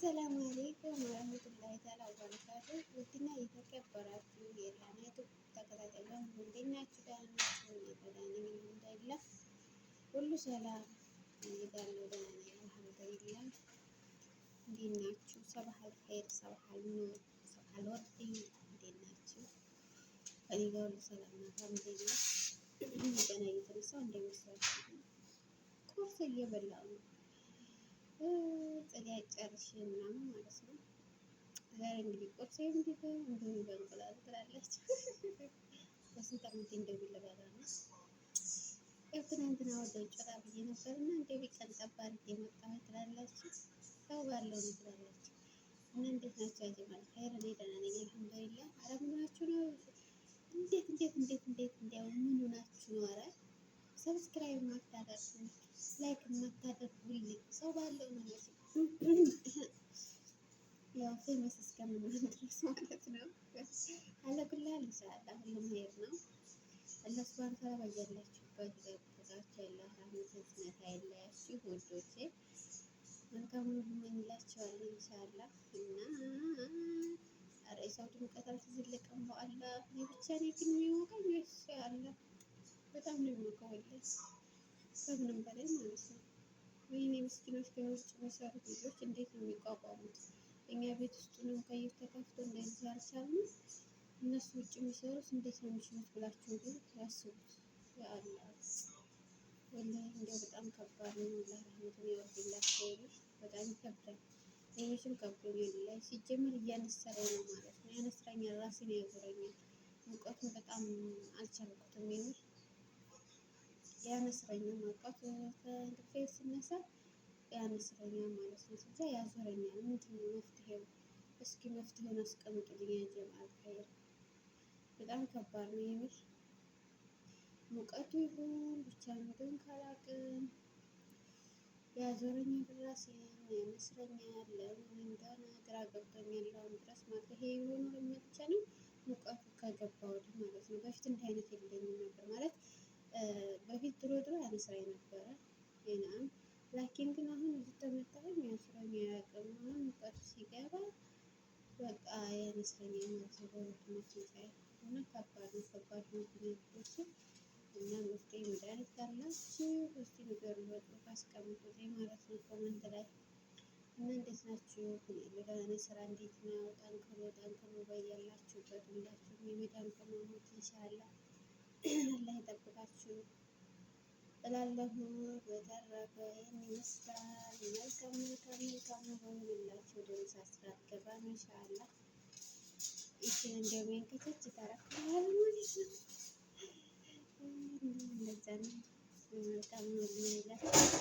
አሰላሙ አለይኩም ወረህመቱላሂ ተዓላ ወበረካቱ። ውድና የተከበራችሁ የላና ዩቱብ ተከታታይ በሙሉ እንዴት ናችሁ? ደህና ናችሁ? እኔ ደህና ነኝ አልሐምዱሊላህ። ሁሉ ሰላም እኔ ጋር ነው፣ ደህና ነኝ አልሐምዱሊላህ። እንዴት ናችሁ? ሰባሃል ኸይር፣ ሰባሃል ኑር፣ ሰባሃል ወርዲ እንዴት ናችሁ? እኔ ጋር ሁሉ ሰላም ነው አልሐምዱሊላህ። ገና እየተነሳሁ እንደሚመስላችሁ ቁርስ እየበላሁ ነው ጽዳት ጨርሼ ምናምን ማለት ነው። ዛሬ እንግዲህ ቁርሴ እንዲህ እንዶሚ በእንቁላል ትላላችሁ። በስንት ዓመቴ እንዶሚ ልበላ ነው። ያው ትናንትና ወደ ውጭ ወጣ ብዬ ነበር እና እንዶሚ ቀን ጠባ አድርጌ መጣሁ ትላላችሁ። ሰው ባለው ነው ትላላችሁ። እና እንዴት ናችሁ? ያጀማል ኸይር። እኔ ደህና ነኝ አልሐምዱሊላህ። ኧረ ምን ሆናችሁ ነው? እንዴት እንዴት እንዴት እንዴት እንዲያው ምን ሆናችሁ ነው? ኧረ subscribe ማታደርጉ like የማታደርጉልኝ ሰው ባለው ነው መቼም ያው famous እስከምንሆን ድረስ ማለት ነው። አለኩላል ኢንሻአላህ ሁሉም ኸይር ነው። አላህ ሱብሃነሁ ወተዓላ በያላችሁበት ይጠብቃችሁ። ያላህ ረህመት እዝነት አይለያችሁ ውዶቼ። መልካሙን ሁሉ እመኝላችኋለሁ ኢንሻአላህ። እና ኧረ የሰው ድምቀት አልተዘለቀም በአላህ። እኔ ብቻ ነኝ ግን የሚሞቀኝ ወይስ አላህ? በጣም ነው የሚሞቀው ወላሂ ከምንም በላይ ማለት ነው። ወይኔ ምስኪኖች ግን ውጭ የሚሰሩት ልጆች እንዴት ነው የሚቋቋሙት? እኛ ቤት ውስጥ ነው ከየት ተከፍቶ እንደዚህ አልቻልንም። እነሱ ውጭ የሚሰሩት እንዴት ነው የሚችሉት ብላችሁ ግን ያስቡት። ያአላህ ወላሂ እንደው በጣም ከባድ ነው። አላህ ረህመቱን ያወርድላቸው። በጣም ይከብዳል። እኔ መቼም ከብዶኛል። ላይ ሲጀምር እያነሰረኝ ነው ማለት ነው። ያነስረኛል፣ ራሴን ያዞረኛል። ሙቀቱን በጣም አልቻልኩትም የምር ያነስረኛል። ሙቀቱ ከእንቅልፌ ስነሳ ያነስረኛል ማለት ነው። ስለዚህ ያዞረኛል። ምንድን ነው መፍትሄው? እስኪ መፍትሄውን አስቀምጡልኝ። ያ ጀማዓል ኸይር በጣም ከባድ ነው የምር ሙቀቱ ይሁን ብቻ እንደሆነ ካላቅም ያዞረኛል፣ ራሴን ያነስረኛል። ለምን እንደሆነ ግራ ገብቶኛል አሁን ድረስ ማለት ይሄ የሆነው ለመቼ ነው? ሙቀቱ ከገባ ወዲህ ማለት ነው። በፊት እንዲህ አይነት የለኝም ነበር ማለት በፊት ድሮ ድሮ ያነስረኝ ነበረ ናም ላኪን ግን አሁን እዚህ ተመታሁኝ ያስረኝ አያውቅም። አሁን ሙቀቱ ሲገባ በቃ ያነስረኛል ማለት ነው። በሁለቱም አፍንጫዬ እና ከባድ ነው፣ ከባድ ነው ልጆች እና መፍትሄ መድኃኒት ካላችሁ እስቲ ንገሩኝ፣ በጽሁፍ አስቀምጡልኝ ማለት ነው comment ላይ። እና እንዴት ናችሁ? ደህና ነኝ። ስራ እንዴት ነው? ጠንክሮ ጠንክሮ በያላችሁበት ሁላችሁም የመዳም ቅመሞች ኢንሻአላህ አላህ ይጠብቃችሁ እላለሁ። በተረፈ ይህን ይመስላል። መልካም መልካም መልካም ሆንላችሁ። ወደ ምሳ ስራ ገባ ነው ኢንሻአላህ። ይችን እንደሚን ከተች ታረክበዋል ማለት ነው። እንደዛ ነው። መልካም ነው።